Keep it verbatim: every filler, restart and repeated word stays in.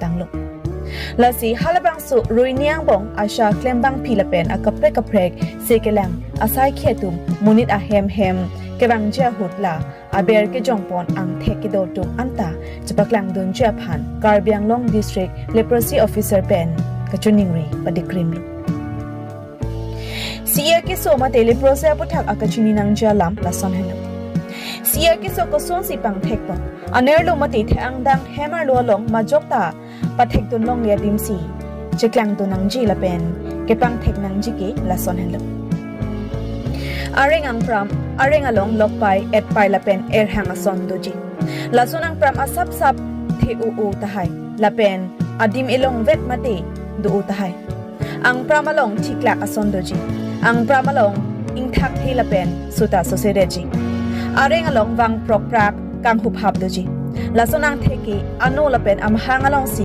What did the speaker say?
tanglo. Lasi halabangso ruini angbong ASHA klembangpi lapen akaprek kaprek se kelang asaikhi atum monit ahem hem kevangji ahut la aber kejongpon angthek kedo atum anta chepaklangdunji aphan Karbi Anglong District Leprosy Officer pen kachiningri padikrimlo. C A keso mate leprosy aputhak akachini nangji alam lason henlo. C A keso kosonsi pangthekpo? Anerlo mate the-angdang hem arlo along majok ta pathekdun longle adim si cheklangdun nangji lapen kepangthek nangji ke lason henlo. Areng angpram, areng along lokpai, etpai lapen erhang ason doji. Lason angpram asapsap the-o-o tahai lapen adim elongvet mate do-o tahai. Angpram along thiklak ason doji. Angpram along ingthak the lapen sota sose detji. Areng along vang prokprak kanghuphap doji. Lason angthek ke ano lapen amahang alongsi